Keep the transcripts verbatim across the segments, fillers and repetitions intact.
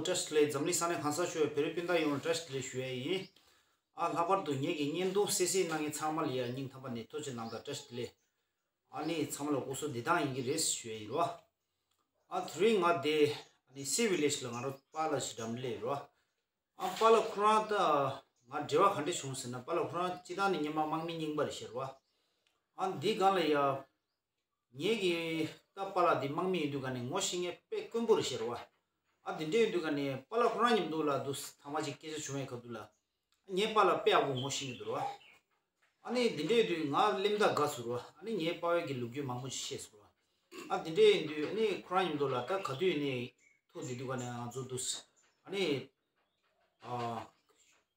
བཀྲ་ཤིས་བདེ་ལེགས། འཛམ་གླིང་ས་གནས་གང་སར་བཞུགས་པའི་བོད་རིགས་སྤུན་ཟླ་ཡོངས་ལ་བཀྲ་ཤིས་བདེ་ལེགས་ཞུ་ཡ་ཡིན། ཨ་ལྷག་པར་དུ་ངེད་ཀྱི་བརྙན་ཐུང་གསན་གཟིགས་གནང་མཁན་ཚང་མ་ལ་ཡ་སྙིང་ཐག་པ་ནས་ཐུགས་རྗེ་གནང་དང་བཀྲ་ཤིས་བདེ་ལེགས། ཨ་ནི་ཚང་མ་ལ་སྐུ་གཟུགས་བདེ་ཐང་ཡིན་གྱི་རེད་ཞུ་ཡ་ཡིན་རོ། ཨ་དེ་རིང་ང་དེ་ཨ་ནི་སི་ཝི་ལེ་ཇི་ལ་ང་རང་པཱ་ལགས་ཞིག་འགྲམ་སླེབས་རོ། ཨ་པཱ་ལགས་ཁོ་རང་ད་ང་འབྲེལ་བ་ག་འདྲ་བྱུང་ཟེར་ན། པཱ་ལགས་ཁོ་རང་སྤྱིར་བཏང་ནས་སྔོན་མ་དམག་མི་རྙིང་པ་རེད་ཤག་རོ། ཨ་འདི་སྒང་ལ་ཡ། ངེད་ཀྱི་ད་པཱ་ལགས་འདི་དམག་མི་ཡིན་དུས་ག་ནས་ངོ་ཤེས་མཁན་དཔེ་དཀོན་པོ་རེད་ཤག་རོ། ཨ་དེ་འདྲ་ཡིན་དུས་ག་ནས་པཱ་ལགས་ཁོ་རང་མཉམ་དུ་ལ་འདུག་ཐེངས་མ་གཅིག་སྐད་ཆ་བྱུང་བའི་སྐབས་དུས་ལ། ངས་པཱ་ལགས་དཔེ་ཡག་པོ་ངོ་ཤེས་ཀྱི་འདུག་རོ། ཨ་ནི་དེ་འདྲ་ཡིན་དུས་ང་སླེབས་ད་དགའ་སོང་རོ། ཨ་ནི་ངས་པཱ་ལགས་ཀྱི་ལོ་རྒྱུས་མང་པོ་ཞིག་ཤེས་སོང་རོ། ཨ་དེ་འདྲ་ཡིན་དུས་ཨ་ནི་ཁོ་རང་མཉམ་དུ་ལ་ད་ག་དུས་ནས་ཐུག་བསྡད་དུས་ག་ནས་ང་ཚོ་འདུག་ཨ་ནི། ཨ།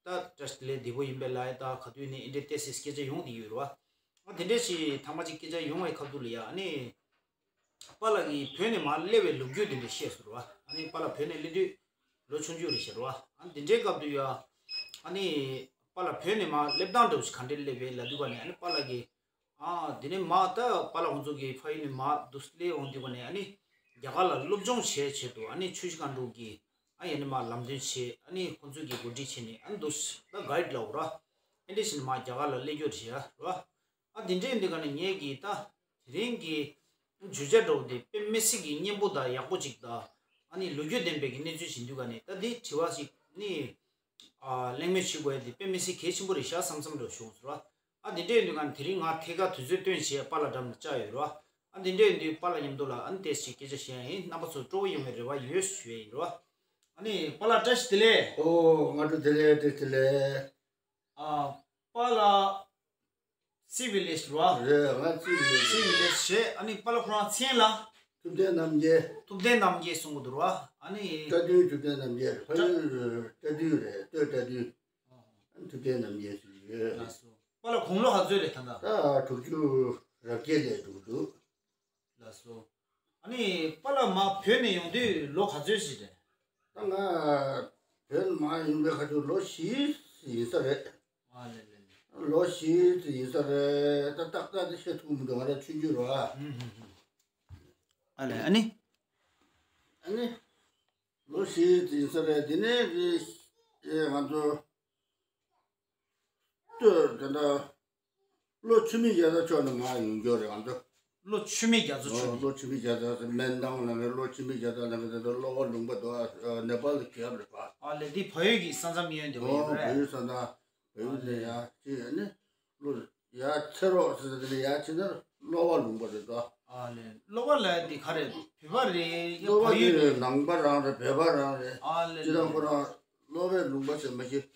ད་བཀྲ་ཤིས་བདེ་ལེགས་བདེ་པོ་ཡིན་པས་ལབ་ཡ། ད་ག་དུས་ནས་ཨེ་འདྲའི་ཏོག་ཙམ་སྐད་ཆ་ཡོང་བསྡད་ཡོད་རེད་བ། ཨ་དེ་འདྲ་ཞིག་ཐེངས་མ་གཅིག་སྐད་ཆ་ཡོང་བའི་སྐབས་དུས་ལ་ཡ། ཨ་ནི་པཱ་ལགས་ཀྱིས་བོད་ནས་མར་སླེབས་པའི་ལོ་རྒྱུས་དེ་འདྲ་བཤད་སོང་རེད་བ། ཨ་ནི་པཱ་ལགས་བོད་ནས་སླེབས་དུས་ལོ་ཆུང་ཆུང་རེད་ཤག་རེད་བ། ཨ་ནི་དེ་འདྲའི་སྐབས་དུས་ཡ། ཨ་ནི་པཱ་ལགས་བོད་ནས་མར་སླེབས་སྟངས་འདྲ་བོ་ཞིག་ག་འདྲ་སླེབས་པས་ལབ་དུས་ག་ནས། ཨ་ནི་པཱ་ལགས་ཀྱིས། ཨ་དེ་ནས་མར་ད་པཱ་ལགས་ཁོང་ཚོ་གི་ཕ་ཡུལ་ནས་མར་འདུག་སླེབས་འོང་དུས་ག་ནས། ཨ་ནི་རྒྱ་གར་ལ་སློབ་སྦྱོང་བྱེད་ཆེད་དུ་ཨ་ནི་ཆུ་བཞི་སྒང་དྲུག་གི། ཨ་ཡ་ནི་མར་ལམ་སྟོན་བྱེད། ཨ་ནི་ཁོང་ཚོས་ཀྱི་གོ་སྒྲིག་བྱས་ནས། ཨ་ནི་འདུག་ད་གྷའིཌ་ལབ་དགོས་ར། ཨེ་འདྲ་བྱས་ནས་མར་རྒྱ་གར་ལ་སླེབས་རྒྱུ་རེད་ཤག་ར། ཨ་དེ་འདྲ་ཡིན་དུས་ག་ནས་ངེད་ཀྱིས་ད་དེ་རིང་གི་བརྗོད་བྱ་འདྲ་བོ་དེ་དཔེ་མི་སྲིད་ཀྱི་སྙན་པོ་དང་ཡག་པོ་ཅིག་དང་། ཨ་ནི་ལོ་རྒྱུས་ལྡན་པའི་གི་གནས་ཚུལ་ཞིག་འདུག་ག་ནས། ད་འདི་དྲི་བ་ཞིག་ནི། ཨ་གླེང་མོལ་བྱེད་དགོས་ཡ་དེ་དཔེ་མི་སྲིད་གལ་ཆེན་པོ་རེད་ཤག་བསམ་བསམ་འདྲ་བྱུང་སོང་ར། ཨ་དེ་འདྲ་ཡིན་དུས་ག་ནས་དེ་རིང་ང་ཐད་ཀར་དུས་ཚོད་བཏོན་བྱས་པཱ་ལགས་འགྲམ་ལ་བཅར་ཡོད་ར། ཨ་དེ་འདྲ་ཡིན་དུས་པཱ་ལགས་མཉམ་དུ་ལ་ཨ་ནི་ཏོག་ཙམ་སྐད་ཆ་བཤད་ཡ་ཡིན། རྣམ་པ་ཚོ་སྤྲོ་པོ་ཡོང་བའི་རེ་བ་ཡོད་ཞུ་ཡ་ཡིན་ར། ཨ་ནི་པཱ་ལགས་བཀྲ་ཤིས་བདེ་ལེགས། ཨོ་སྔ་དྲོ་བདེ་ལེགས། བཀྲ་ཤིས་བདེ་ལེགས། ཨ་པཱ་ལགས་སི་ཝི་ལེ་ཇི་ར། རེད། ང་སི་ཝི་ལེ་ཇི། སི་ཝི་ལེ་ཇི་རེད། ཨ་ནི་པཱ་ལགས་ཁོ་རང་མཚན་ལ། ཐུབ་བསྟན་རྣམ་རྒྱལ། ཐུབ་བསྟན་རྣམ་རྒྱལ་གསུང་གི་འདུག་ར། ཨ་ནི་བཀྲ་དུང་ཐུབ་བསྟན་རྣམ་རྒྱལ། ཕ་ཡུལ་བཀྲ་དུང་རེད། སྟོད་བཀྲ་དུང་། ཨ་ནི་ཐུབ་བསྟན་རྣམ་རྒྱལ་ཟེར་གྱི་ཡོད། ལགས་སོ། པཱ་ལགས་དགུང་ལོ་ག་ཚོད་རེད་ད་ལྟ། ད་དྲུག་ཅུ་རེ་བརྒྱད་སླེབས་འགྲོ་གི་འདུག་ལགས་སོ། ཨ་ནི་པཱ་ལགས་མར་བོད་ནས་ཡོང་དུས་ལོ་ག་ཚོད་ཞིག་རེད། ད་ང་བོད་ནས་མར་ཡོང་བའི་ཁ་ཐུག་ལོ་བཞི་ཡིན་ས་རེད། ཨ་ལེ་ལེ་ལེ། ལོ་བཞི་ཡིན་ས་རེད། ད་ཏག་ཏག་དེ་བཤད་ཐུབ་མི་འདུག་ང་རང་ཆུང་ཆུང་རེད་བ། ཨ་ལེ། ཨ་ནི། ཨ་ནི། ལོ་བཞི་ཡིན་ས་རེད། དེ་ནས་དེ་ང་ཚོ་སྟོད་དེ་འདྲ། ལྷོ་ཆུ་སྨད་རྒྱལ་ཚ་ཕྱོགས་ནས་མར་ཡོང་རྒྱུ་རེད་ང་ཚོ། ལྷོ་ཆུ་སྨད་རྒྱལ་ཚ་ཕྱོགས་ནས། ལྷོ་ཆུ་སྨད་རྒྱལ་ཚ་ཟེར། སྨན་ཐང་ལ་ནས་ལྷོ་ཆུ་སྨད་རྒྱལ་ཚ་ལ་ནས་ལོ་བ་ལུང་པ་དོ། ནེ་པཱལ་གྱི་ཡབ་རེད་པ། ཨ་ལེ། འདི་བལ་ཡུལ་གྱི་ས་མཚམས་ཡོད་འདི་བ་ཡོད་རེད། བལ་ཡུལ་ས་མཚམས། བལ་ཡུལ་ནས་ཡར་ཅི་ནས་ལྷོ་ཡར་ཚེ་རོགས་ཟེར་ས་དེ་ནས་ཡར་ཕྱིན་ན་ལྷོ་བ་ལུང་པ་རེད་དོ། ཨ་ལེ། ལྷོ་བ་ལ་འདི་ག་རེ་བོད་པ་རེད་ཡ། ལྷོ་བ་བལ་ཡུལ་དེ་རེད། ནང་པ་རང་རེད། བོད་པ་རང་རེད། ཨ་ལེ་ལེ། སྤྱིར་བཏང་ཁོ་རང་ལྷོ་བའི་ལུང་པ་ཟེར་མ་ཤེས།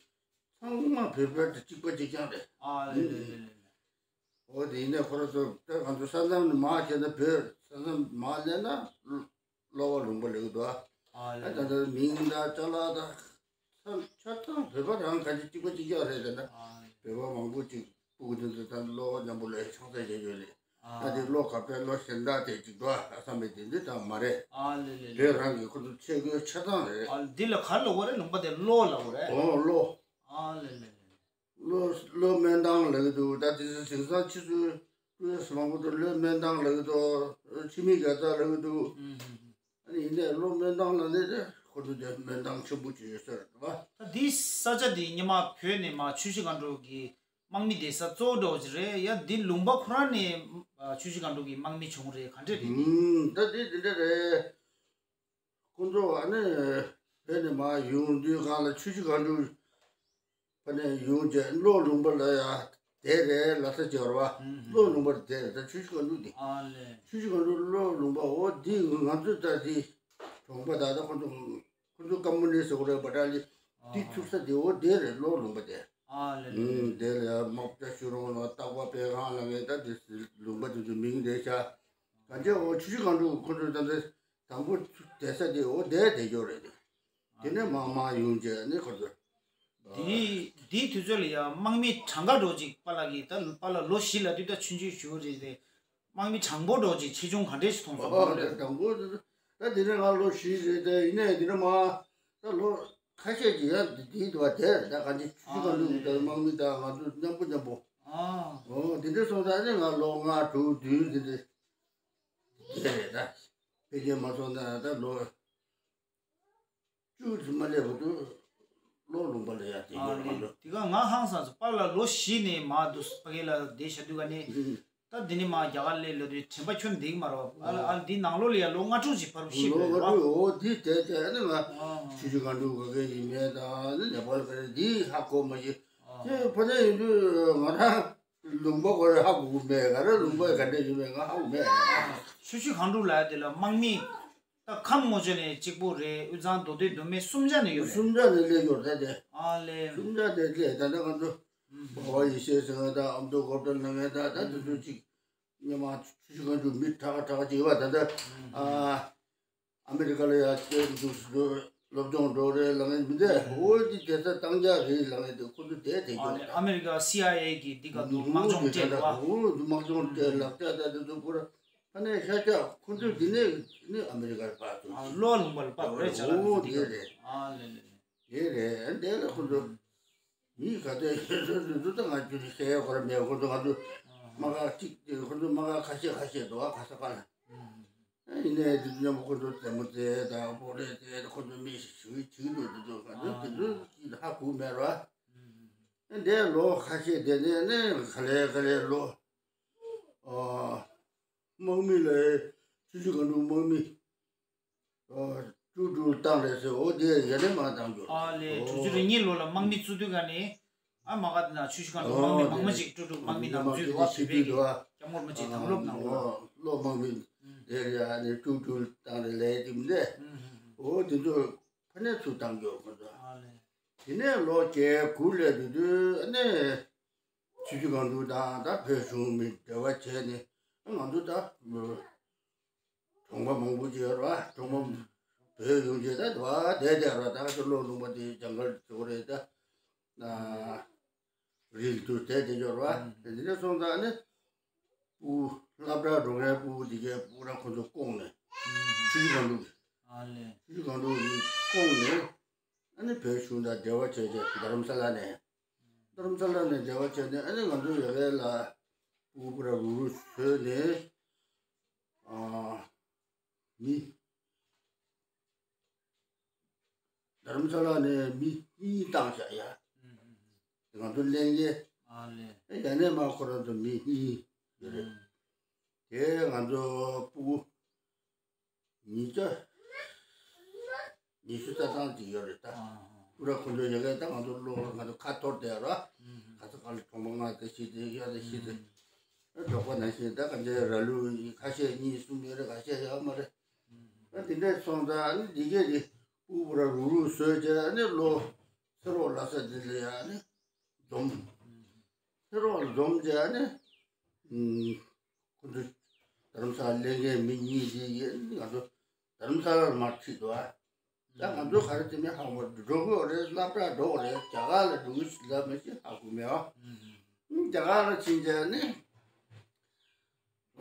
ཚང་མ་བོད་པ་དེ་གཅིག་པ་གཅིག་རྐྱང་རེད། ཨ་ལེ་ལེ་ལེ་ལེ། འོ་དེ་ཡིན་ནའི་ཁོ་རང་ཚོ་ད་ང་ཚོ་ས་མཚམས་ནས་མར་བྱས་ན་བོད། ས་མཚམས་མར་སླེབས་ན་ལྷོ་བ་ལུང་པ་ལབ་ཀྱི་འདུག་ཨ་ལེ། ད་ལྟ་མིང་དང་ཅ་ལག་དང་ཆ་ཚང་བོད་པ་རང་ག་ཅིག་གཅིག་པ་གཅིག་རྐྱང་རེད། དེ་འདྲ་ཨ་ལེ། བོད་པ་མང་པོ་ཅིག་སྤུ་གུ་དེ་ཚོ་ད་ལྷོ་བ་མཉམ་པོ་ལ་ཆང་ས་བྱེད་ཡོད་རེད། ཨ། ད་དེ་ལྷོ་ག་པའི་ལྷོ་གཞན་དག་དེ་གཅིག་འདུག་ཨ་བསམ་པའི་དེ་འདྲ་ད་མ་རེད། ཨ་ལེ་ལེ་ལེ། བོད་རང་གི་ཁོ་ཚོ་ཆས་གོས་ཆ་ཚང་རེད། ཨ་ལེ། འདི་ལ་ག་རེ་ལབ་དགོས་རེད། ལུང་པ་དེ་ལྷོ་ལབ་དགོས་རེད། ཨོ་ལྷོ། ཨ་ལེ་ལེ་ལེ། ལྷོ་ལྷོ་སྨན་ཐང་ལབ་ཀྱི་འདུག་ད་དེ་ཚོ་དེང་སང་ཕྱི་ཚོ་ཀུན་སུ་མང་པོ་དུ་ལྷོ་སྨན་ཐང་ལབ་ཀྱི་འདུག་ཆུ་སྨད་རྒྱལ་ཚ་ལབ་ཀྱི་འདུག་ཨ་ནི་ཡིན་ནའི་ལྷོ་སྨན་ཐང་ལབ་ནས་དེ་ཁོ་ཚོ་དེ་སྨན་ཐང་ཆེན་པོ་ཅིག་ཡོད་ས་རེད་པ། ད་འདི་ས་ཆ་འདི་སྔོན་མ་བོད་ནས་མར་ཆུ་བཞི་སྒང་དྲུག་གི་དམག་མི་བསྡད་ས་གཙོ་བོ་འདྲ་བོ་ཅིག་རེད་ཡ། འདི་ལུང་པ་ཁོ་རང་ནས་ཨ་ཆུ་བཞི་སྒང་དྲུག་གི་དམག་མི་བྱུང་རེད། ག་འདྲས་རེད་འདི། ཨུམ། ད་འདི་འདི་འདྲས་རེད། ཁོང་ཚོ་ཨ་ནི་བོད་ནས་མར་ཡོང་དུས་སྒང་ལ་ཆུ་བཞི་སྒང་དྲུག་ཕ་ནས་ཡོང་རྗེས་ལྷོ་ལུང་པ་ལ་ཡ་བསྡད་རེད་ལབ་ས་ཅིག་ཡོད་རེད་པ། ཨུམ། ལྷོ་ལུང་པར་བསྡད་རེད། ད་ཆུ་བཞི་སྒང་དྲུག་འདི། ཨ་ལེ། ཆུ་བཞི་སྒང་དྲུག་ལྷོ་ལུང་པ། འོ་འདི་ང་ཚོ་ད་འདི་གྲོང་པ་ད་ལྟ་ཁོང་ཚོ་ཁོང་ཚོ་ཀ་མུ་ནི་ཟེར་དགོས་རེད་པ། ད་ལི་འདི་ཨ་ཚུགས་ས་འདི། འོ་འདི་རེད་ལྷོ་ལུང་པ་དེ། ཨ་ལེ་ལེ། ཨུམ། དེ་ལ་ཡ་དམག་བརྒྱ་ཞུ་རོང་ལ་སྟག་པ་པད་ཁང་ལ་ངས་ད་འདི་ལུང་པ་དེ་ཚོ་མིང་རེད་ཤག་གང་ཅི་འོ་ཆུ་བཞི་སྒང་དྲུག་ཁོང་ཚོ་ད་ལྟ་དང་པོ་བསྡད་ས་དེ་འོ་དེ་བསྡད་ཡོད་རེད། དེ་ནས་མར་མར་ཡོང་རྗེས་ནས་ཁོ་ཚོ། དེའི་དེའི་དུས་ཚོད་ལ་ཡང་དམག་མི་གྲངས་ཀ་འདྲ་བོ་ཅིག་པཱ་ལགས་ཀྱིས། ད་པཱ་ལགས་ལོ་བཞི་ལབ་དུས་ད་ཆུང་ཆུང་ཞིག་རེད་དེ། དམག་མི་གྲངས་འབོར་འདྲ་བོ་ཅིག་ཆེ་ཆུང་ག་འདྲས་ཤིག་མཐོང་སོང་། ཨོ་ཨོ་ལགས། དང་པོ་ད་དེ་ནས་ང་ལོ་བཞི་རེད་དེ། ཡིན་ནའི་དེ་ནས་མར་ད་ལོ་ཁ་ཤས་ཀྱི་ཡང་དེ་དེ་འདྲ་བ་དེ་རེད། ད་གང་ཅི་ཆུ་ཚོད་གང་ལུགས་ཀྱི་ད་དམག་མི་ད་ང་ཚོ་མཉམ་པོ་མཉམ་པོ། ཨ། ཨོ་དེ་འདྲས་སོང་ཙང་ནི་ང་ལོ་ལྔ་དྲུག་བདུན་དེ་འདྲས་དེ་རེད། ད་ཕལ་ཆེར་མ་སོང་ན་ད་ལོ། བཅུ་ཙམ་མ་སླེབས་བར་དུ་ལོ་ལུང་པ་ལ་ཡར་བསྡད་ཨ་ཡོད་ལེ། ང་ཚོ། དེ་ག་ང་ཧང་སངས་སོང་། པཱ་ལགས་ལོ་བཞི་ནས་མར་འདུག་ཕ་གི་ལ་བསྡད་བཞག་དུས་ག་ནས། ཨུ། ད་འདི་ནས་མར་རྒྱ་གར་སླེབས་ལབ་དུས་དྲན་པ་ཁྱོན་ནས་འདུག་གི་མ་རེད་པ། ཨ་ལ། ཨ་ལ། འདི་ནང་ལོགས་ལ་ཡ་ལོ་ལྔ་དྲུག་ཅིག་ཕར་ཕྱིན་པ་ལོ་རེད་ལྔ་པ། དྲུག་འོ་འདི་དེ་དེ་ཨ་ནི་ང་ཨ། ཆུ་བཞི་སྒང་དྲུག་ག་གེ་ཡིན་མེད་དང་ཨ་ནི་ནེ་པཱལ་ག་རེ་འདི་ཧ་གོ་མ་ཤེས། ཨ། དེ་ཕ་ནས་ཡིན་དུས་ང་རང་ལུང་པ་ག་རེ་ཧ་གོ་གི་མེད། ག་རེ་ལུང་པ་ག་འདྲ་ཡིན་མེད་ང་ཧ་གོ་མེད། ཆུ་བཞི་སྒང་དྲུག་ལབ་ཡ་དེ་ལ་དམག་མི། ད་ཁམས་ངོ་ཆ་ནས་གཅིག་པོ་རེད། དབུས་གཙང་མདོ་སྟོད་མདོ་སྨད་གསུམ་ཆ་ནས་ཡོད་རེད། གསུམ་ཆ་ནས་སླེབས་ཡོད་རེད་ད་དེ། ཨ་ལེ། གསུམ་ཆ་ནས་སླེབས། ད་ལྟ་ང་ཚོ་ཨུམ། འབའ་བ་ཡེ་ཤེས་ཟེར་མཁན་དང་ཨ་མདོ་སྒོ་བྲག་ལབ་མཁན་དང་ད་དེ་ཚོ་གཅིག་སྔོན་མ་ཆུ་བཞི་སྒང་དྲུག་མི་གྲགས་གྲགས་ཅིག་ཡོད་པ། ད་ལྟ་ཨ་ཨ་མེ་རི་ཀ་ལ་ཡར་བསྐྱོད་འདུག་སློབ་སྦྱོང་འགྲོ་རེད་ལབ་མཁན་མི་འདུག་འོ་དེ་དེ་ཚོ་གཏང་རྒྱག་རེད་ལབ་མཁན་དེ་ཁོ་ཚོ་དེ་དེ་ཨ་ལེ། ཨ་མེ་རི་ཀ་སི་ཨའི་ཨེ་གིས་འདི་ག་འདུག་དམག་སྦྱོང་སྤྲད་འདུག་པ། འོ་དེ་དམག་སྦྱོང་སྤྲད་ལབ་ད་ད་དེ་ཚོ་ཁོ་ར། ཨ་ནི་ཤ་ཁྲག་ཁོ་ཚོ་འདི་ནས་ནི་ཨ་མེ་རི་ཀར་ཕར་ཚུར། ཨ། ལོ་ལུང་པ་ལ་ཕར་རེད་བྱ་ལ་འོ་འདི་འདི་ག་རེད། ཨ་ལེ་ལེ་ལེ། དེ་རེད། ཨ་འདི་ལ་ཁོ་ཚོ་མི་ག་ཚོད་ཡོད་ཚོད་འདི་ཚོ་ད་ང་ཁྱོད་ཀྱིས་ཤེས་ཡ་ཁོ་ར་མེད། ཁོ་ཚོ་ང་ཚོ་དམག་སྒར་གཅིག་དེ་ཁོ་ཚོ་དམག་སྒར་ཁ་ཤས་ཁ་ཤས་འདུག་ཨ་ག་ས་ག་ལ། ཨ་ཡིན་ནའི་དེ་ཚོ་མཉམ་པོ་ཁོ་ཚོ་རྩེད་མོ་རྩེ་དང་སྤོ་ལོ་རྩེ་དང་ཁོ་ཚོ་མི་ཞིག་ཞུ་གི་འདུག་དེ་ཚོ་ང་ཚོ་དེ་ཚོ་ཧ་གོ་མེད་ར། ཨ་འདི་ལོ་ཁ་ཤས་དེ་ནས་ནི་ག་ལེ་ག་ལེ་ལོ། ཨ། དམག་མི་ལ་ཆུ་བཞི་སྒང་དྲུག་དམག་མི་ཨ་དཀྲུག་དཀྲུག་བཏང་རེད་ཟེར། འོ་དེ་ཡ་ནས་མར་བཏང་རྒྱུ། ཨ་ལེ། དྲུག་ཅུ་རེ་གཉིས་ལོ་ལ་དམག་མི་བཙུགས་དུས་ག་ནས་ཨ་མ་ག་དེ་ན་ཆུ་བཞི་སྒང་དྲུག་དམག་མི་མང་མ་ཅིག་དཀྲུག་དཀྲུག་དམག་མི་ནང་འཛུལ་འདུག་ཨ། བོད་པའི་གི་སྐྱབས་མགོན་རིན་པོ་ཆེའི་དམ་ལོབ་ནང་ལོགས་ལ། ལོ་དམག་མི་དེ་ཡ་ནས་དཀྲུག་དཀྲུག་བཏང་རེད་ལས་དེ་མི་འདྲ། འོ་དེ་ཚོ་ཕ་ནས་ཚུར་བཏང་རྒྱུ་ཁོ་ཚོ། ཨ་ལེ། དེ་ནས་ལོ་བརྒྱད་དགུ་སླེབས་དུས་དུས་ཨ་ནི། ཆུ་བཞི་སྒང་དྲུག་དང་ད་བོད་གཞུང་མི་འབྲེལ་བ་བྱས་ནས་ང་ཚོ་ད་གྲོང་པ་མང་པོ་ཅིག་ཡོད་རེད་པ། གྲོང་པ་བོད་ཡོངས་ཀྱི་ད་དེ་བ་བསྡད་བསྡད་རེད་པ། ད་ང་ཚོ་ལོ་ལུང་པ་དེ་ཇང་གལ་ཟེར་དགོས་རེད་ད། རིལ་དུ་བསྡད་བསྡད་ཡོད་རེད་པ། དེ་འདྲ་སོང་ཙང་ནི་སྤུ་གུ་སློབ་གྲྭ་འགྲོ་མཁན་སྤུ་གུ་དེ་གའི་སྤུ་གུ་ར་ཁོ་ཚོ་བསྐོངས་ནས་ཆུ་བཞི་སྒང་དྲུག་ཨ་ལེ། ཆུ་བཞི་སྒང་དྲུག་བསྐོངས་ནས། ཨ་ནི་བོད་གཞུང་དང་འབྲེལ་བ་བྱས་བྱས་རྡ་རམ་ས་ལ་ནས། རྡ་རམ་ས་ལ་ནས་འབྲེལ་བ་བྱས་ནས་ཨ་ནི་ང་ཚོ་ཡ་གི་ལ་སྤུ་གུ་པུ་ར་རུག་རུག་བཟོས་ནས། ཨ། མི། རྡ་རམ་ས་ལ་ནས་མི་གཉིས་བཏང་བཞག་ཡ། ང་ཚོ་ལྷན་རྒྱས། ཨ་ལེ། ཡ་ནས་མར་ཁོ་རང་ཚོ་མི་གཉིས་ཡོད་རེད། དེ་ང་ཚོ་སྤུ་གུ་ཉིས་བརྒྱ་ཉི་ཤུ་རྩ་ཐམ་ཅིག་ཡོད་རེད་ད། ཨ། སྤུ་ར་ཁོ་ཚོ་ཡ་གི་ད་ང་ཚོ་ལོ་ང་ཚོ་ཁ་འཐོར་བསྡད་ར། ག་ས་ག་ལ་གྲོང་པ་ལྔ་དེ་བཞི་དེ་གཡས་དེ་བཞི་དེ། འབྲོག་པ་ནང་བཞིན་ད་ག་འདྲའི་ར་ལུག་ཁ་ཤས་གཉིས་གསུམ་ཡོད་རེད། ཁ་ཤས་ཡོད་མ་རེད། ཨ་དེ་འདྲས་སོང་ཙང་ཨ་ནི་འདི་གས་དེ་སྤུ་གུ་ར་རུག་རུག་བཟོས་བྱས་ཨ་ནི་ལོ་ཚེ་རོགས་ལ་ས་འདི་ལ་ཡ་ཨ་ནི་འཛོམས། ཚེ་རོགས་ལ་འཛོམས་བྱས་ཨ་ནི་ཁོ་ཚོ་རྡ་རམ་ས་ལ་སླེབས་མཁན་མི་གཉིས་དེ་ཡིན་ང་ཚོ་རྡ་རམ་ས་ལར་མར་ཁྲིད་འདུག་ཨ། ད་ང་ཚོ་ག་རེ་དེ་མིན་ཧ་གོ་མ་འགྲོ་གི་ཡོད་རེད། སློབ་གྲྭ་འགྲོ་གི་རེད། རྒྱ་གར་ལ་འགྲོ་གི་ལབ་མི་ཤེས་ཧ་གོ་མེད་ཨ། རྒྱ་གར་ལ་ཕྱིན་བྱས་ནི།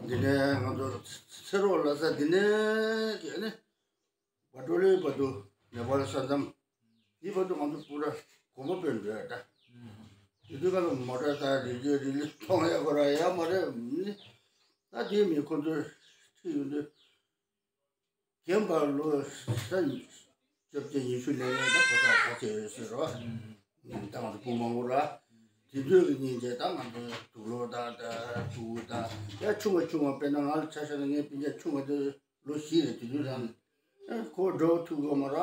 འདི་ནས་ང་ཚོ་ཚེ་རོགས་ལ་ས་འདི་ནས་ཀྱི་ནི་བ་ཏྲོ་ལི་བར་དུ་ནེ་པཱལ་ས་མཚམས་འདི་བར་དུ་ང་ཚོ་པུ་ར་གོམ་པ་སྤོས་འགྲོ་ཡ་ད། དེ་དུས་ག་ལ་མོ་ཊ་དང་རི་རྒྱུད་རི་ལི་མཐོང་ཡ་ཁོ་ར་ཡ་མ་རེད་ནི། ད་དེ་མི་ཁོ་ཚོས་ཁྲིད་ཡོང་དུས། རྒན་པ་ལོ་ས་བཅོ་བརྒྱད་ཉི་ཤུ་ལས་ངན་ད་ཕོ་ཐག་ཁ་ཆེ་ཡོད་ཟེར་རོ། ད་ང་ཚོ་སྤུ་མང་པོ་ར། དེ་དུས་ཀྱི་སྙིང་རྗེ་ད་ང་ཚོ་དུག་ལོག་དང་ད་ཕྲུ་གུ་དང་ཡ་ཆུང་བ་ཆུང་བ་དཔེར་ན་ང་ལ་ཆ་བཞག་ན་ངའི་སྤུན་ཀྱག་ཆུང་བ་དེ་ལོ་བཞི་རེད། དེ་དུས་རང་ཁོ་འགྲོ་ཐུབ་ཡོད་མ་ར།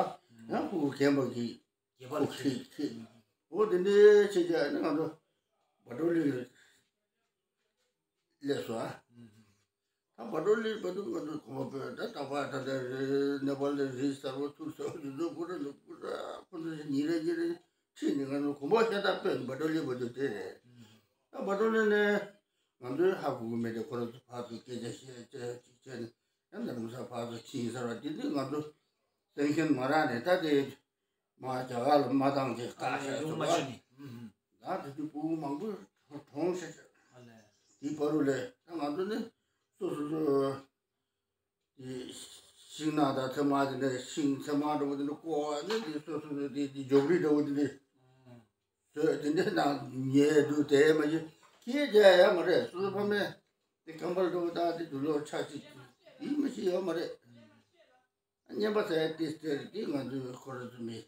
ཡང་ཕྲུ་གུ་རྒན་པ་གི་ཁོ་ཁྲིད་ཁྲིད། འོ་དེ་འདྲའི་ཆེད་ཀྱི་ནི་ང་ཚོ་བ་ཏྲོ་ལི་ལ་སླེབས་སོང་ཨ། ད་བ་ཏྲོ་ལི་བར་དུ་ང་ཚོ་གོམ་པ་སྤོས། ད་རྟག་པར་ད་ལྟ་རི་ནེ་པཱལ་ལ་རི་གསར་པ་ཚུར་སོང་དུས་ཚོད་ཁོ་རང་ཚོ་པུ་ར་ཁོ་ཚོ་ཉིན་རེ་ཉིན་རེ་ཁྲིད་ནས་ང་ཚོ་གོམ་པ་ཤ་སྟག་སྤོས་ནས་བ་ཏྲོ་ལི་བར་དུ་དེ་རེད། ད་བ་ཏྲོ་ལི་ནས་ང་ཚོས་ཧ་གོ་གི་མེད་དེ་ཁོ་རང་ཚོ་ཕར་ཚུར་སྐད་ཆ་བཤད་བྱས་ཅིག་བྱས་ནས་ཡང་རྡ་རམ་ས་ཕར་ཚུར་ཕྱིན་ཚར་བ་དེ་དུས་ང་ཚོ་སེང་ཤན་མ་རག་ནས་ད་དེ། མ་རྒྱ་གར་ལ་མ་བཏང་ཅིག་ཨ་ལས་བཀག་བཞག་ཡོང་མ་འདུག་ཤེས་ནི། ཨུ་ཧུམ། ད་དེ་དུས་སྤུ་གུ་མང་པོ་གྲོངས་ཤག་ཨ་ལས། དེའི་བར་དུ་ལས་ད་ང་ཚོ་ནི་སོ་སོ་སོ་དེ་ཤིང་ནགས་དང་ཚེར་མ་དེ་འདྲ་ཤིང་ཚེར་མ་འདྲ་བོ་དེ་འདྲ་བརྐོ་བ་ནི་དེ་སོ་སོ་སོ་དེ་དེ་འཇོག་རིགས་འདྲ་བོ་དེ་འདྲ་ཨུ་ཧུམ། བཟོས་དེ་འདྲ་ནང་ཉལ་འདུག་དེ་མ་གཞི་ཁྱི་རྒྱག་ཡ་མ་རེད། སོ་སོ་ཕ་མས་དེ་ཁང་པ་འདྲ་བོ་ད་དེ་དུག་ལོག་ཆ་ཅིག་དེ་མ་གཞི་ཡོད་མ་རེད། བསྙེན་པ་ཟེར་ཏེ་ཟེར་ཏེ་ང་ཚོའི་ཁོ་རང་ཚོ་མི་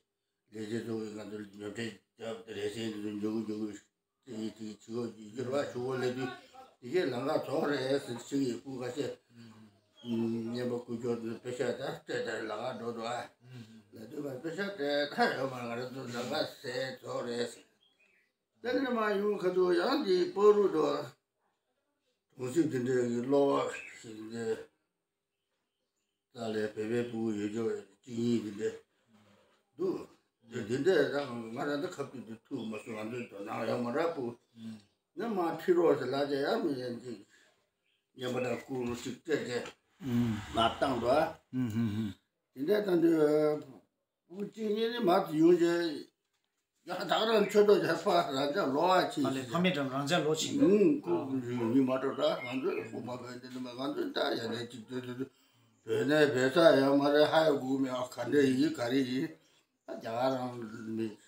ལས་བྱེད་ཚོ་གིས་ང་ཚོ་ལ་ཉོ་འཕྲད་བརྒྱབ་སྟེ་རེ་ཟེར་འདི་ཚོ་ཉོ་གི་ཉོ་གི་ཏེ་ཡི་ཏེ་ཡི་བྱི་གོ་ཡི་གྱུར་བ་ཞུ་གོ་ལས་དུས་དེ་གས་ལམ་ཁ་རྫོགས་རེད་ཟེར་ཅིག་ཡི་སྤུ་ཁ་ཤས་བསྙེན་པ་སྐུ་མཆོག་ཚོ་པེ་ཤ་ད་སྤྲད་དེ་ལམ་ཁ་འགྲོ་འདུག་ཨ། ལ་དུས་མ་པེ་ཤ་སྤྲད་ད་ཡོད་མ་ང་རང་ཚོ་ལམ་ཁ་ཟད་རྫོགས་རེད་ཟེར། དེ་ནས་མ་ཡོང་ཁ་ཐུག་ཡང་འདི་བར་དུ་གྲོང་གསེབ་དེ་འདྲའི་གི་གློ་བ་ཞིག་འདི་ཙ་ལས་བོད་པའི་ཕྲུ་གུ་ཡོད་ཆོག་གཅིག་གཉིས་དེ་འདྲ་འདུག་དེ་དེ་འདྲ་ད་ང་རང་ད་ཁ་ཐུག་ཏུ་ཐུག་མ་སོང་། ང་ཚོའི་དོ་སྣང་ཡོད་མ་རེད། ཕྲུ་གུ་ནི་མ་ཁྲིད་རོགས་ཟེར་ལབ་བྱས་ཡང་མི་ཡན་ཅིག་ཉན་པ་དང་སྐུ་རུ་ཅིག་སྤྲད་བྱས་ང་བཏང་འདུག་ཨ། དེ་འདྲ་བཏང་དུས་ཕྲུ་གུ་གཅིག་གཉིས་ནི་མ་ཡོང་བྱས། ཡང་ད་ག་རང་ཆོས་ཐོག་རྒྱལ་ཕ་རང་ཅག་ལོ་བ་ཆེ་ཕ་ལས་ཕ་མེས་དང་རང་ཅག་ལོ་ཆེ་ཨུམ་ཁོ་ཨ། ཡུལ་མི་མ་འགྲོ་ད་ང་ཚོས་ཁོ་མ་བས་འདི་ནི་མ་ང་ཚོས་ད་ཡ་ནས་ཅིག་ཏུ་ཏུ་ཏུ་བོད་ནས་བོད་ས་ཡང་མ་རེད། ཧ་ཡ་གུ་མི་ཨ་ག་འདྲ་ཡིན་ག་རེ་ཡིན། ད་རྒྱ་གར་རང་མི་ག་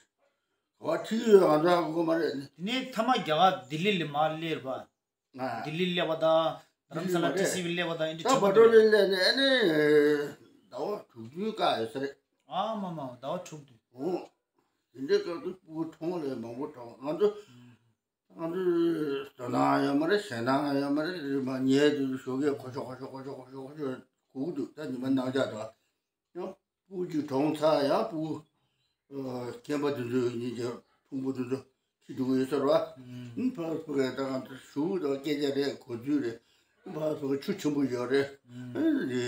བ་ཁྲིད་ཡོད་ང་ཚོ་ཧ་གོ་མ་རེད། དེ་ནས་མཐའ་མ་རྒྱ་གར་ལྡི་ལི་ལ་མར་སླེབས་པ། ང་ལྡི་ལི་སླེབས་པ་དང་རྡ་རམ་ས་ལ་ཊི་སི་ཝི་སླེབས་པ་དང་ཨེ་འདྲ་ད་ཆགས་བ་འགྲོ་ཀྱི་རེད། ལས་ལས་ནས་ཨ་ནི་ཟླ་བ་དྲུག་བདུན་བཀག་ཡོད་ས་རེད། ཨ་མ་མ་ཟླ་བ་དྲུག་བདུན། འོ། དེ་འདྲའི་སྐབས་སུ་ཕྲུ་གུ་གྲོངས་ལས་མང་པོ་གྲོངས། ང་ཚོ་ང་ཚོ་དོ་སྣང་ཡོད་མ་རེད། ཞེད་སྣང་ཡོད་མ་རེད། རེད་མ་ཉལ་དུས་ཞོགས་ཀས་ཁོ་ཤོག་ཁོ་ཤོག་ཁོ་ཤོག་ཁོ་ཤོག་ཁོ་ཤོག་སྒུག་འདུག་ད་ཉི་མ་ནང་ཆགས་འདུག་ཡང་ཕྲུ་གུ་གཅིག་གྲོངས་ཚར། ཡང་ཕྲུ་གུ་ཨ་རྒན་པ་དེ་ཚོ་གཉིས་ཀྱི་ཕུང་པོ་དེ་ཚོ་ཁྱེར་འགྲོ་གི་ཡོད་ས་རེད་བ། ཨུམ་ཕ་ཕ་གི་ད་ང་ཚོ་ཞུ་དང་སྐད་ཆ་རེད། གོ་ཚུལ་རེད། ཕ་ཕ་གི་ཆུ་ཆེན་པོ་ཡོད་རེད། ཨུམ་ཨ་ནི་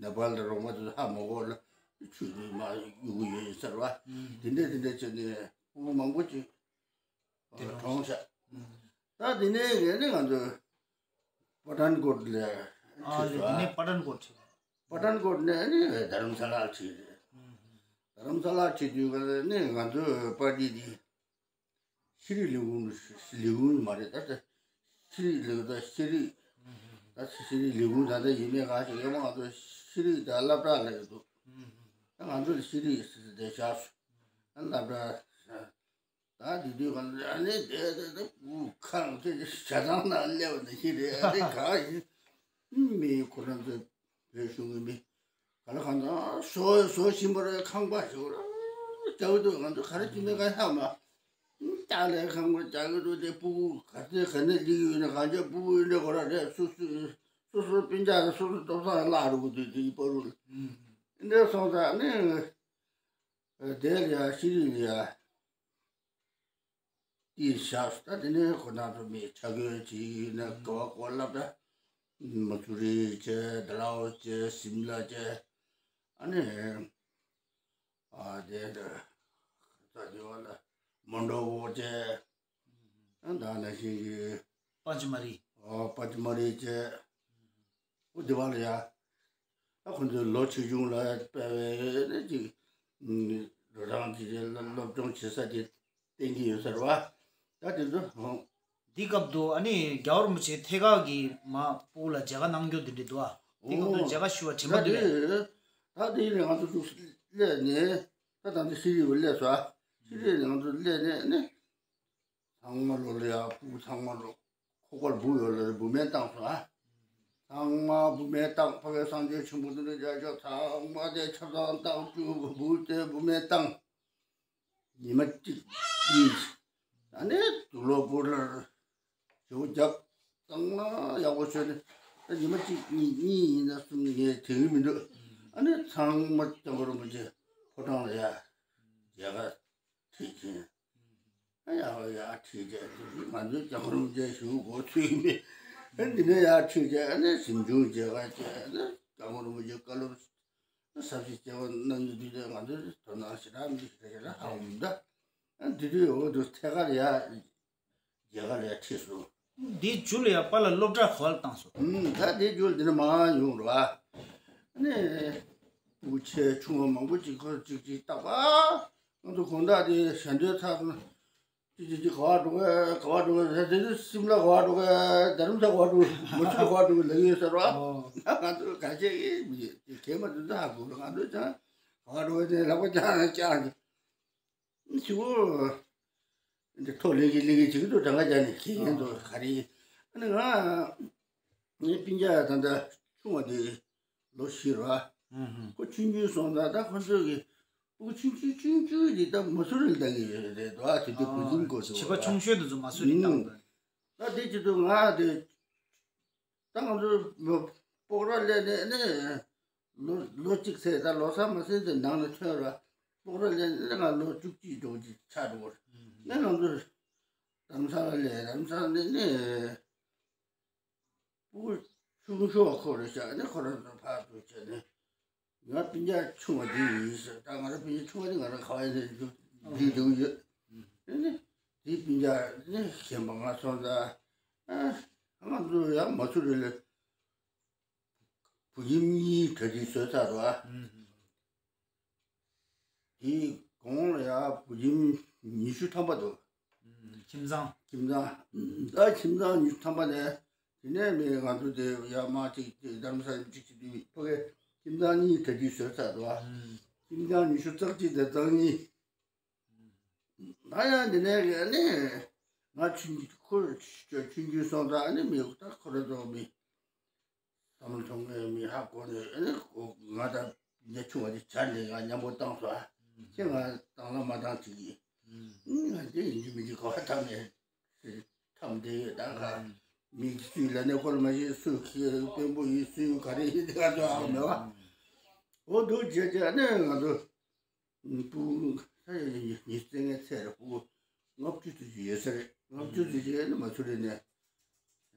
ནེ་པཱལ་དང་རོགས་པ་དེ་ཚོ་ཧ་མ་གོ་ལ་ཆུ་དེ་མར་གཡུག་གི་ཡོད་ས་རེད་བ། ཨུམ་དེ་འདྲ་དེ་འདྲ་བྱས་ནས་ཕྲུ་གུ་མང་པོ་ཅིག་དེ་གྲོངས་ཤག་ཨུམ། ད་དེ་ནས་ཡས་ནས་ང་ཚོ་པ་ཐན་ཀོཊ་ལ་ཨ་ཁྲིད་ལེ། སོང་། དེ་ནས་པ་ཐན་ཀོཊ། པ་ཐན་ཀོཊ་ནས་ནི་དྷ་རམ་ས་ལར་ཁྲིད་རེད། ཨུམ། དྷ་རམ་ས་ལར་ཁྲིད་དུས་ག་ནས་ང་ཚོའི་པར་ཊི་འདི་ཤེས་རིག་ལས་ཁུངས་ལས་ཁུངས་མ་རེད། ད་ལྟ་ཤེས་རིག་ལས་ད་ཤེས་རིག་ད་ཤེས་རིག་ལས་ཁུངས་ད་ལྟ་ཡིན་མིན་གང་ཞིག་ཡོད་མ། ང་ཚོ་ཤེས་རིག་དང་སློབ་གྲྭ་ལ་ཡོད་འདུག་ད་ང་ཚོ་ལ་ཤེས་རིག་ཟེར་ཏེ་བཞག་སོང་། སློབ་གྲྭ། ད་དེ་དུས་གང་ལ་ཨ་ནི་དེ་དེ་དེ་བུ་ཁང་དེ་ཞྭ་ཐང་ནང་སླེབས་པ་ནང་བཞིན་རེད། ཨ་ནི་གང་ཡིན་མི་ཁོ་རང་ཚོ་བོད་གཞུང་གི་མི་ག་ལ་གང་དང་བཟོ་བཟོ་བཞིན་པ་རེད། ཁང་པ་ཞིག་ར་རྒྱག་གི་འདུག་ང་ཚོ་ག་རེ་བྱེད་མིན་ག་ཧ་མ་ཅག་ལས་ཁང་པ་རྒྱག་གི་འདུག་དེ་སྤུ་གུ་ག་ཚོད་ག་ནས་སླེབས་ཡོད་ན་གང་ཅག་སྤུ་གུ་ཡོད་འདྲ་གོ་ར་རེད། སོ་སོ་སོ་སོ་སྤུན་ཀྱག་དང་སོ་སོ་སྟོབས་སང་བརླག་འགྲོ་གི་འདུག་དེ་ཡི་པ་རུ་ལ་འདྲ་སོང་ཙང་ནི་དེ་ལ་ཡ་ཤེས་རིག་ལ་ཡ། དེའི་ཞག་ད་དེ་ནས་ཁོ་ན་ཚོ་མི་ཆ་གོས་ཅིག་ན་ག་བ་གོ་ལབ་ད། མ་སུ་རི་བྱས། དཱ་ལའོ་བྱས། སིམ་ལ་བྱས། ཨ་ནི་ཨ་དེ་ད་ད་དེ་བ་ལ་མོན་ཌོ་བོ་བྱས། ཨ་ད་ན་ཤིང་གི་པ་ཅི་མ་རི། ཨོ་པ་ཅི་མ་རི་བྱས། ཨོ་དེ་བ་ལ་ཡ། ད་ཁོ་ཚོའི་ལོ་ཆེ་ཆུང་ལ་དཔེ་བའི་ནི་ཅིག་འགྲོ་སྟངས་ཀྱི་སློབ་སྦྱོང་བྱེད་ས་དེ་བསྟན་གྱི་ཡོད་ས་རེད་བ། ད་དེ་ཚོ་ཧོ། འདི་སྐབས་དུ་ཨ་ནི་རྒྱལ་བ་རིན་པོ་ཆེ་ཐད་ཀར་གྱི་མ་སྤུ་གུ་ལ་མཇལ་ཁ་གནང་རྒྱུ་དེ་འདྲ་འདུག་ཨ། དེ་སྐབས་དུ་ཨོ། མཇལ་ཁ་ཞུ་བ་དྲན་པ་ད་འདུག་གས། དེ་ད་དེ་ནས་ང་ཚོ་ཚུར་སླེབས་ནས་ད་ད་ལྟ་ཤེས་རིག་པ་སླེབས་སོང་ཨ། ཤེས་རིག་ནས་ང་ཚོ་སླེབས་ནས་ནི། ཚང་མ་ལོ་ལ་ཡ་སྤུ་གུ་ཚང་མ་ལོ་ཁོག་པར་སྦུག་ཡོད་ལ་སྦུག་མེད་བཏང་སོང་ཨ། ཚང་མ་སྦུག་མེད་བཏང་། ཕ་གི་སངས་རྒྱས་ཆེན་པོ་འདི་འདྲ་རྒྱ་ཆོག་ཚང་མ་དེ་ཆབ་གསང་བཏང་བཅུག་སྦུག་དེ་སྦུག་མེད་བཏང་། ཉི་མ་གཅིག་གཉིས་ཨ་ནི་དུག་ལོག་སྤུ་ལར་ཞེ་པོ་བརྒྱབ། ཚང་མ་ཡག་པོ་བྱས་ནས་ད་ཉི་མ་གཅིག་གཉིས་གཉིས་ཡིན་ན་གསུམ་ངས་དྲན་གི་མི་འདུག་ཨ་ནི་ཚང་མ་སྐྱབས་མགོན་རིན་པོ་ཆེ་ཕོ་བྲང་ལ་ཡ་མཇལ་ཁ་ཁྲིད་ཕྱིན། ཡག་ཡག་ཁྲིད་བྱས་ང་ཚོའི་སྐྱབས་མགོན་རིན་པོ་ཆེ་ཞུ་དགོས་ཚུལ་མེད། འདི་ནས་ཡར་ཁྲིད་བྱས་ནས་གཟིམ་ཆུང་མཇལ་ཁ་བྱས་ནས་སྐྱབས་མགོན་རིན་པོ་ཆེ་བཀའ་སློབ་ཟབ་ཞིང་རྒྱས་པ་གནང་རྒྱུ་དེ་ལས་ང་ཚོའི་དོ་སྣང་ཞེ་དྲག་མི་ཞེ་དྲག་ཞེ་དྲག་ཧ་གོ་མི་འདུག་ཨ་འདི་དུས་འོ་དུ་ཐད་ཀར་ཡར་མཇལ་ཁ་ལ་ཡར་ཁྲིད་སོང་། འདིའི་མཇུག་ལ་ཡང་པཱ་ལགས་སློབ་གྲྭ་ག་པར་བཏང་སོང་། ཨུམ། ད་དེའི་མཇུག་ལ་འདི་ནས་མར་ཡོང་རོགས་ཨ། ནས་སྤུ་གུ་ཆེ་ཆུང་བ་མང་པོ་ཅིག་ཁོ་ཅིག་ཅིག་བཏགས་པ། ང་ཚོ་དགོང་དག་དེ་ཞལ་འདོན་ཚར་སོང་ན། ཅིག་ཅིག་ཅིག་ག་པར་འགྲོ་གི་ག་པར་འགྲོ་གི་ཟེར། དེ་དུས་སིམ་ལ་ག་པར་འགྲོ་གི། རྡ་རམ་ས་ག་པར་འགྲོ་གི། མ་སུ་རི་ག་པར་འགྲོ་གི་ལབ་ཀྱི་ཡོད་ཟེར་བ། ཨོ། ང་ཚོ་ག་ཅེ་གི་མི་ཤེས། དེ་གས་མ་དེ་ཚོ་ཧ་གོ་རོགས། ང་ཚོ་ཅང་ག་པར་འགྲོ་གི་དེ་ལག་པ་ཅང་ཅང་། ཕྱི་བོ་འདི་ཐོག་ལེགས་ཀྱི་ལེགས་ཀྱི་བྱེད་ཀྱི་འདུག་གྲངས་ཀ་རྒྱག་ནས་ཁྱེད་ཀྱི་འདུག་ག་རེ་ཡིན། ཨ་ནི་ང་ངའི་སྤུན་ཀྱག་ད་ལྟ་ཆུང་བ་འདི་ལོ་བཞི་རེད་བ། ཨུ་ཧུམ། ཁོ་ཆུང་ཆུང་སོང་ཙང་ད་ཁོ་ཚོ་གི་སྤུ་གུ་ཆུང་ཆུང་ཆུང་ཆུང་དེ་ད་མ་སུ་རི་ལ་བསྡད་ཀྱི་ཡོད་རེད་དོ། ཨ་དེ་དུས་བུ་ཁྱིམ་སྐོར་དུ་བྱིས་པ་ཆུང་ཤོས་དེ་ཚོ་མ་སུ་རི་བཏང་དང་། ད་དེ་བྱེད་དུས་ང་དེ་ད་ང་ཚོ་སྤོག་ར་ལས་ནས་ནས་ལོ་ལོ་གཅིག་ཚེ་ད་ལོ་གསར་མ་ཟིན་ཚེ་ནང་ལ་ཐོན་ར། སྤོག་ར་ལས་ནས་ང་ལོ་བཅུ་གཅིག་འགྲོ་གི་ཆགས་འགྲོ་གི་རེད། ནས་ང་ཚོ་རྡ་རམ་ས་ལ་ལས་རྡ་རམ་ས་ལ་ནས་ནས། སྤུ་གུ་ཆུང་ཤོས་ཁོ་རེད་ཤག་ནི་ཁོ་རང་ཚོ་ཕར་ཚུར་བྱས་ནས། ང་སྤུན་ཀྱག་ཆུང་བ་འདི་ཡིན་ཟེར། ད་ང་རང་སྤུན་ཀྱག་ཆུང་བ་འདི་ང་རང་ག་བ་ཡིན་ཟེར་འདི་འདུག་ཡོད། ཨ་ནི་དེའི་སྤུན་ཀྱག་ནི་གཞན་པ་ང་སོང་ཙང་། ཨ་ང་ཚོ་ཡང་མ་སུ་རི་ལ་བུ་ཁྱིམ་གཉིས་གྲ་སྒྲིག་བཟོས་ཚར་འདུག་ཨ། དེའི་གོང་ལ་ཡང་བུ་ཁྱིམ་ཉི་ཤུ་ཐམ་པ་འདུག་ཁྱིམ་ཚང་། ཁྱིམ་ཚང་། ད་ཁྱིམ་ཚང་ཉི་ཤུ་ཐམ་པ་ནས་དེ་ནས་མི་ང་ཚོ་དེ་ཡར་མར་ཅིག་ཅིག་རྡ་རམ་ས་ལ་ཅིག་ཅིག་དུས་ཕ་གི་ཁྱིམ་ཚང་གཉིས་གྲ་སྒྲིག་བཟོས་ཚར་འདུག་ཁྱིམ་ཚང་ཉི་ཤུ་རྩ་གཅིག་དང་རྩ་གཉིས། ང་ཡང་དེ་ནས་ཨ་ནི་ང་ཆུང་ཆུང་ཁོ་ཆུང་ཆུང་སོང་ཙང་ཨ་ནི་མི་ད་ཁོ་ར་ཚོ་མི། བསམ་བློ་ཐོངས་མཁན་མི་ཧ་གོ་ནས་ཨ་ནི་ང་དང་ཉེ་ཆུང་བ་དེ་བྱ་ནས་ང་མཉམ་པོ་བཏང་སོང་ཨ། ཁྱེད་ང་བཏང་ལ་མ་བཏང་ཅིག་ཡིན། ང་དེ་ཡིན་གྱི་མིན་གྱི་གོ་བ་བཏང་ནས་ཐམ་བསྡད་ཡོད་ད་ག་མི་སུས་ལ་ནས་ཁོ་ལ་མ་ཤེས་སུ་ཁྱེད་དཔོན་པོ་ཡིན་སུ་ག་རེ་ཡིན་དེ་ག་ཚོད་ཨ་མེད་བ། འོ་འདུག་བྱས་བྱས་ཨ་ནི་ང་ཚོ། སྤུ་གུ་ས་ཡ་ཉི་ཉི་ཤུ་རྩ་ལྔའི་ཚད་རེད། སྤུ་གུ་ལྔ་བཅུ་ཙམ་ཅིག་ཡོད་ས་རེད། ལྔ་བཅུ་ཙམ་ཅིག་ནི་མ་སུ་རི་ནས་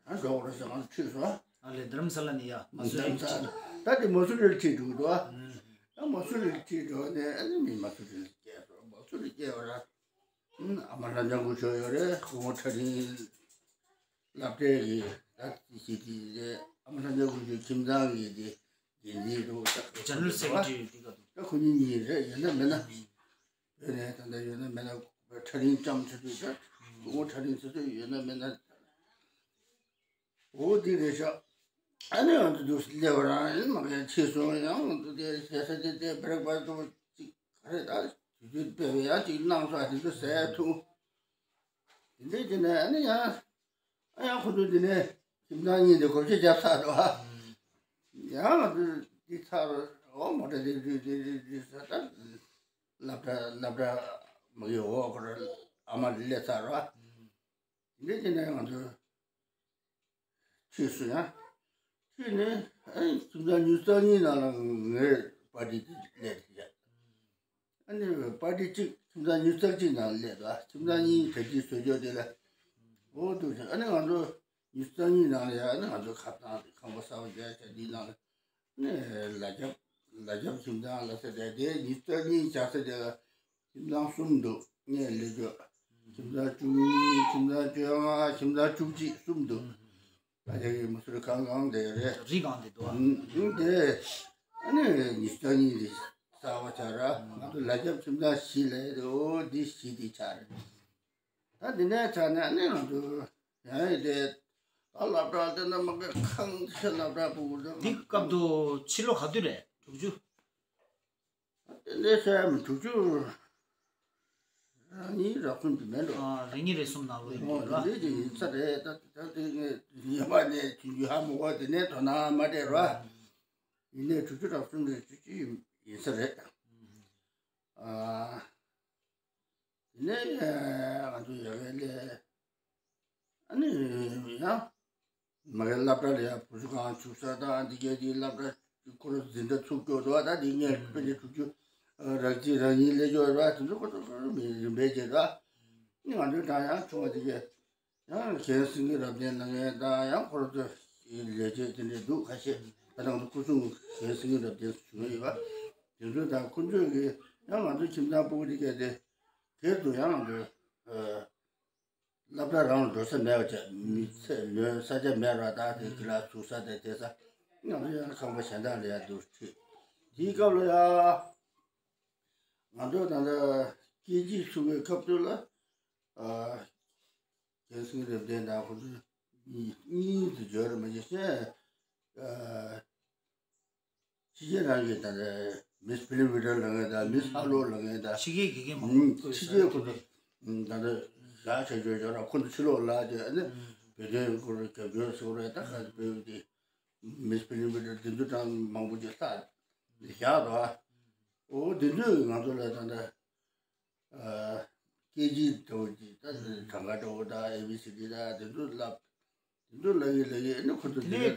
ཡང་འགྲོ་དགོས་རེད་ཟེར་ང་ཚོ་ཁྲིད་སོང་། ཨ་ལས་རྡ་རམ་ས་ལ་ནས་ཡ་མ་སུ་རི་ཁྲིད་འགྲོ། ད་དེ་མ་སུ་རི་ཁྲིད་འགྲོ་འདུག་ཨ། ད་མ་སུ་རི་ཁྲིད་འགྲོ་ནས་ཨ་ནི་མི་མ་སུ་རི་སྐྱེལ་སོང་། མ་སུ་རི་སྐྱེལ་བ་ར། ཨ་མ་ལྷ་འཇམ་སྐུ་ཞོགས་ཡོད་རེད། སྐུ་ངོ་ཁྲ་རིང་སློབ་གྲྭའི་གི་ད་ཞིག་གི་རེད། ཨ་མ་ལྷ་འཇམ་སྐུ་ཞོགས་ཁྱིམ་ཚང་གི་དེ་འདི་འདི་རུ་ད་ཇེ་ནེ་རལ་སེ་ཀེ་རེ་ཊི་རི་འདི་ག་འདུག་ད་ཁོ་གཉིས་གཉིས་རེད། ཡོད་ན་མེད་ན་བོད་ནས་ད་ལྟ་ཡོད་ན་མེད་ན་ཁྲ་རིང་ལྕམ་ཆུ་ཚོད་ད་སྐུ་ངོ་ཁྲ་རིང་ཆུ་ཚོད་ཡོད་ན་མེད་ན། འོ་དེ་རེད་ཤག་ཨ་ནི་ང་ཚོ་དུ་སླེབས་པ་རང་ཡིན་མ་ག་ཕྱིས་སོང་། ཡང་ང་ཚོ་དེ་ཟས་ས་དེ་དེ་བེ་རེག་ཕ་སི་ཊི་ཅིག་ག་རེ་ད་དུས་ཚོད་སྤེལ་བའི་ཡང་ཅིག་གནང་སོང་། དེ་ཚོ་ཟས་འཐུང་། དེ་འདྲས་བྱས་ནས་ཨ་ནི་ཡང་ཨ་ཡང་ཁོ་ཚོ་དེ་ནས་ཁྱིམ་ཚང་གཉིས་དེ་སྒོ་ཕྱེ་རྒྱབ་ཚར་འདུག་ཨ། ཡང་ང་ཚོ་དེ་ཚར་འོ་མོ་ཊ་དེ་དུས་དེ་དེ་དེ་ས་ད་སློབ་གྲྭ་སློབ་གྲྭ་མ་གི་འོ་ཁོ་ར་ཨ་མ་སླེབས་ཚར་ར། དེ་འདྲས་བྱས་ནས་ང་ཚོ། ཕྱིས་སུ་ཡང་། ཕྱིས་ནས་ཨ་ནི་ཁྱིམ་ཚང་ཉི་ཤུ་རྩ་གཉིས་ནང་ལ་ངའི་པར་ཊི་དེ་སླེབས་ཏེ། ཨ་ནི་པར་ཊི་གཅིག་ཁྱིམ་ཚང་ཉི་ཤུ་རྩ་གཅིག་ནང་སླེབས་ད་ཁྱིམ་ཚང་གཉིས་གྲ་སྒྲིག་བཟོ་ཕྱོགས་དེ་ལ། འོ་འདུག་ཟེར། ཨ་ནི་ང་ཚོ་ཉི་ཤུ་རྩ་གཉིས་ནང་ལ་ཡ་ཨ་ནི་ང་ཚོ་ཁ་བཏང་ཁང་པ་གསར་པ་རྒྱག་བྱ་འདིའི་ནང་ལ་ནི་ལ་རྒྱབ་ལ་རྒྱབ་ཁྱིམ་ཚང་ལ་ཟེར་ཏེ་དེ་ཉི་ཤུ་རྩ་གཉིས་བྱ་ཟེར་ཏེ། ཁྱིམ་ཚང་གསུམ་འདུག་ངས་ལས་ཀྱོག་ཁྱིམ་ཚང་བཅུ་གཉིས། ཁྱིམ་ཚང་བཅོ་ལྔ། ཁྱིམ་ཚང་བཅུ་གཅིག་གསུམ་འདུག་ད་ཆ་གི་མུ་སུར་གང་གང་དེ་རེད། རི་གང་དེ་འདུག་ཨ། ཨུམ། དེ་ཨ་ནི་ཉི་ཤུ་རྩ་གཉིས་དེ་གསར་པ་ཆགས་ར། ང་ཚོ་ལ་རྒྱབ་ཁྱིམ་ཚང་བཞི་ལས་དེ་འོ་འདི་བཞི་དེ་ཆགས་རེད། ད་འདི་ནས་ཆགས་ནས་ཨ་ནི་ང་ཚོ་ཡང་ཡི་དེ་ད་སློབ་གྲྭ་དེ་ན་མ་གི་ཁང་ཆེ་སློབ་གྲྭ་ཕྲུ་གུ་དེ་འདི་སྐབས་དུ་ཕྱི་ལོ་ག་དུས་རེད། དྲུག་ཅུ། དེ་འདྲའི་ས་ཡ་མི་དྲུག་ཅུ་རེ་གཉིས་རེ་གསུམ་དེ་མིན་འགྲོ། ཨ། རེ་གཉིས་རེ་གསུམ་ནང་ལོགས་ཡིན་འོ་འགྲོ་དེ་ལ། འདྲའི་ཅིག་ཡིན་ས་རེད། ད་ད་དེ་ངས་ཉེ་བ་ནས་ཆུང་ཆུང་ཧ་མ་གོ། དེ་ནས་དོ་སྣང་མ་སྤྲད་རོགས། ཡིན་ནའི་དྲུག་ཅུ་རེ་གསུམ་རེ་བཅུ་གཅིག་ཡིན་ས་རེད། ཨ། དེ་ནས་ང་ཚོ་ཡ་གི་ལས། ཨ་ནི་ཡང་མ་གི་སློབ་གྲྭ་ལ་ཡང་བུ་ཆུང་གང་བཅུག་ས་དང་འདི་གའི་དེའི་སློབ་གྲྭ་ཁོ་རང་འཛིན་གྲྭ་ཚུགས་སྐྱོ་འདུག་ད་འདི་ངས་དཔེ་ཆ་དྲུག་ཅུ་རག་ཅི་རག་གཉིས་སླེབས་སྐྱོ་ར། དེ་ཚོ་ཁོ་ཚོ་ཁོ་རང་མི་རིམ་པས་བྱས་ད་ནི་ང་ཚོའི་གྲྭ་ཡང་ཆུང་བ་འདི་གའི་ཡང་གཞན་སེང་གེ་རབ་བརྟན་ལ་ངས་ད་ཡང་ཁོ་རང་ཚོ་ལས་བྱེད་དེ་འདྲས་འདུག་ཁ་ཤས་ད་དང་དུ་སྐུ་སྲུང་གཞན་སེང་གེ་རབ་བརྟན་བྱུང་ཡོད་པ། དེ་ཚོ་དང་ཁོ་ཚོས་གི་ཡང་ང་ཚོ་ཁྱིམ་ཚང་སྤུ་གུ་འདི་གའི་དེ་དེ་ཚོ་ཡང་ང་ཚོ། སློབ་གྲྭ་རང་ལ་འགྲོ་ས་མེད་པ་བྱས། མི་ཚེ་ལོན་ས་ཆ་མེད་ར། ད་དེ་གི་ལ་ཚུགས་ས་དེ་དེ་ས་ང་ཚོ་ཡང་ཁང་པ་གཞན་དག་ལ་ཡར་འདུག་ཁྲིད། དེའི་སྐབས་ལ་ཡ་ང་ཚོ་ད་ལྟ་སྐད་ཅིག་ཚུགས་པའི་སྐབས་དུས་ལ་རྒན་སེང་རབ་བརྟན་དང་ཁོ་ཚོ་གཉིས་དུ་འབྱོར་མ་གྱི་སེ། ཕྱི་རྒྱལ་རང་གི་ད་ལྟ་མིས་ཕི་ལིམ་བྷི་ཌི་ཡོ་ལབ་མཁན་དང་མིས་ཧ་ལོ་ལབ་མཁན་དང་། ཕྱི་རྒྱལ་དགེ་རྒན་མང་པོ་ཕྱི་རྒྱལ་ཁོ་ཚོ་ད་ལྟ་བཞག་བྱ་རྒྱུ་ཡོད་ར། ཁོ་ཚོ་ཕྱི་ལོགས་ལ་དེ་ཨ་ནི་བོད་དོན་སྐོར་རྒྱབ་སྐྱོར་སོགས་རེད། ད་ག་བོད་དེ་མིས་ཕི་ལིམ་བྷི་ཌི་ཡོ་དེ་ཚོ་གྲངས་མང་པོ་ཅིག་ལྷག་བཞག་འདུག་ཨ། འོ་དེ་ཚོས་ང་ཚོ་ལ་ད་ལྟ་སྐད་ཅིག་འགྲོ་གི་ད་གྲངས་ཀ་འགྲོ་གི་ད་ཨེ་བི་སི་ཌི་ད་དེ་ཚོ་བསླབ། དེ་ཚོ་ལབ་ཡིན་ལབ་ཡིན་ཨ་ནི་ཁོ་ཚོ་དེ་ནས།